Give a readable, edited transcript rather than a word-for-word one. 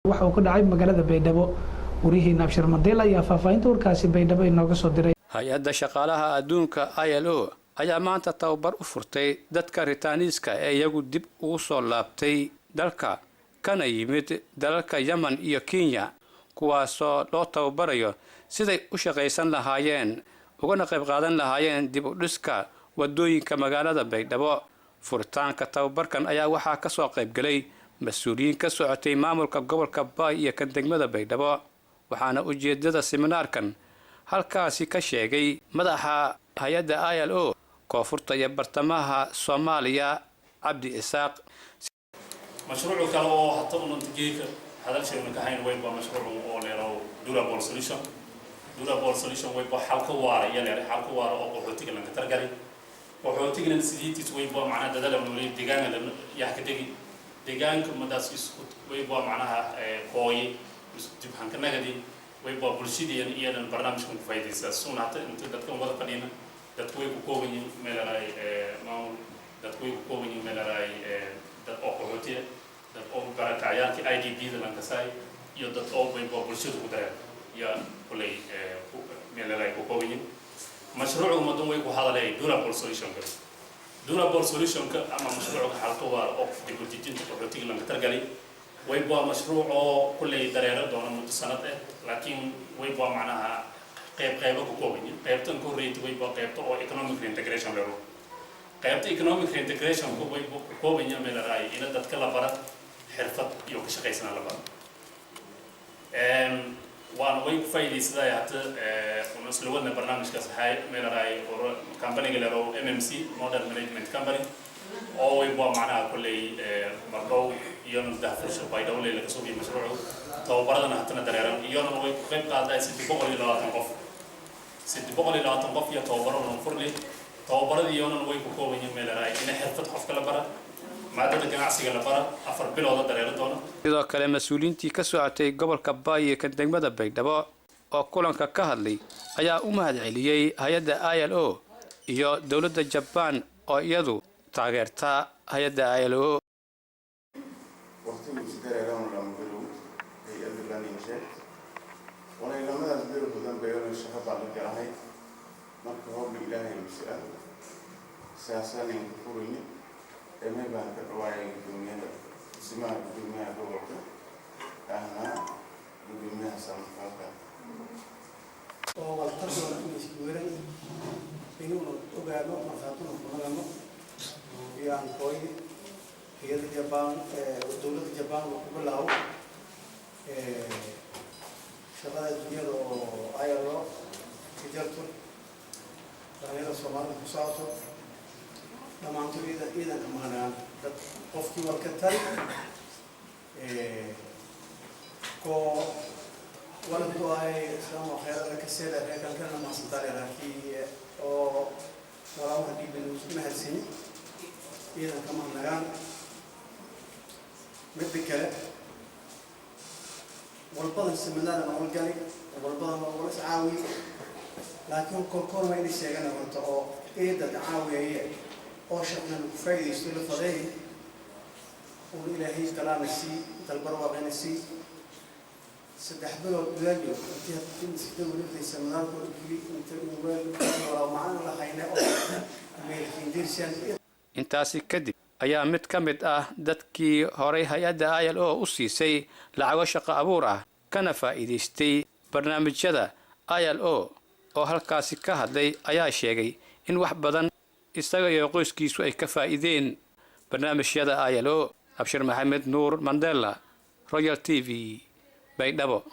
Waxa uu ka dhacay magaalada Baydhabo. Wariyaheena Abshir Mandela ayaa faahfaahinta warkaasi Baydhabo inooga soo diray. Hay-adda shaqaalaha adduunka ILO ayaa maanta tababar u furtay dadka returnees-ka ee iyagu dib ugu soo laabtay dalka kana yimid dalalka Yemen iyo Kenya, kuwaasoo loo tababarayo siday u shaqaysan lahaayeen ugana qayb qaadan lahaayeen dib u dhiska wadooyinka magaalada Baydhabo. Furitaanka tababarkan ayaa waxaa kasoo qaybgalay mas-uuliyiin ka socotay maamulka gobolka Baay iyo kan degmada Baydhabo, waxaana ujeedada siminaarkan halkaasi ka sheegay madaxa hay-adda ILO koonfurta iyo bartamaha Soomaaliya, Cabdi Isaaq. Mashruuc kale oo hata unanta geeka hadalsheegna ka hayn wayba mashruuc oo leero durable solution. Durable solution wayba xalka waara iyo leeray, xalka waara oo qaxootiga lanka targalay. Qaxootigana sidiitis wayba macnaha dadaala noolay, deegaanka yah ka degi, deegaanka madaas isku wayba macnaha kooye dib hanka nagadi, wayba bulshadeen iyadan barnaamijkan ku faa'iidaysaa suun. Hata inta dadkan wada fadhina, dadku way ku kooban yihiin meelaraay maamul, dadku way ku kooban yihiin meelaraay dad oo qaxootiya, dad oo barakacyaalkii IDP da lankasaay iyo dad oo wayba bulshada ku dareen iyo kulay meelaraay ku kooban yihiin. Mashruucu madan way ku hadalay durable solutionka, durable solutionka ama mashruuca xalka waara oo dib u dejinta qaxootiga lanka targalay. Wayba mashruuc oo kulley dareero doona muddo sanad ah, laakiin wayba macnaha qayb qaybo ku kooban yihiin. Qaybtan ka horreeyta wayba qaybta oo economic reintegration leero. Qaybta economic reintegration ku wayba ku kooban yahay meelaraay ina dadka la bara xirfad iyo ka shaqaysana la bara, waana way ku faa'iidaysaday. Hata una isla wadna barnaamijkaas hay meelaraay company-ga leero MMC, Modern Management Company, oo wayba macnaha kolley mardhow iyona dahfursho Baydhabo laga soo biyay mashruucu, tababaradana hatana dareeran. Iyona way ku qayb qaaday 320 qof, 320 qof iyo tababaro nan furli. Tababaradii iyona way ku kooban yihiin meelaraay ina xirfad qofka la bara, maadada ganacsiga la bara, 4 bilooda dareero doona. Sidoo kale mas-uuliyiintii ka socotay gobolka Baay iyo kan degmada Baydhabo oo kulanka ka hadlay ayaa u mahad celiyey hay-adda ILO iyo dowladda Jabaan oo iyadu taageerta hay-adda ILO. Waqtigu isdareeraan 2 bilow hay-adda laninsheeg walay lamadaas bilo ku dambeeyona shaqo baa la galahay. Marka hooba Ilaahay misi-ah saasaanayn ku furayni emay baan ka dhawaayay gudoomiyada dhismaha, gudoomiyaha gobolka ahna gudoomiyaha samafalka. Oo waltardoona in isweeran inuuna ogaano markhaatuna ku nagano iyo aan kooy hay-adda Jabaan, dowladda Jabaan oo ku bilaabo shaqada adduunyada oo ILO ka jarto dhalinyarada Soomaalida ku socoto dhammaantood ciidanka maqnaan dad qofkii waa ka tari koo walantu ahay islaam oo khayr alla ka seeda reekan kana mahadsantaale, laakiin oo walaalaha dhiibin mahadsani, ciidanka mahadnagaan. Midda kale, walbadan seminaar nool gali, walbadan oo is caawiye, laakiin kolkool ma inay sheegana horta oo eedad caawiyaye oo shaqna lagu faa'iidaysto la fadeey un Ilaahay dalaana sii dalbarwaaqina sii 3 bilood gudaajo intii sida wareegtay seminaarka gili inta weel macaan lahayna oo meelkiindirsan. Intaasi kadib ayaa mid ka mid ah dadkii horay hay-adda ILO u siisay lacago shaqo abuur ah kana faa'iidaystay barnaamijyada ILO oo halkaasi ka hadlay ayaa sheegay in wax badan isaga iyo qoyskiisu ay ka faa'iideen barnaamijyada ILO. Abshir Maxamed Nuur Mandela, Royal TV, Baydhabo.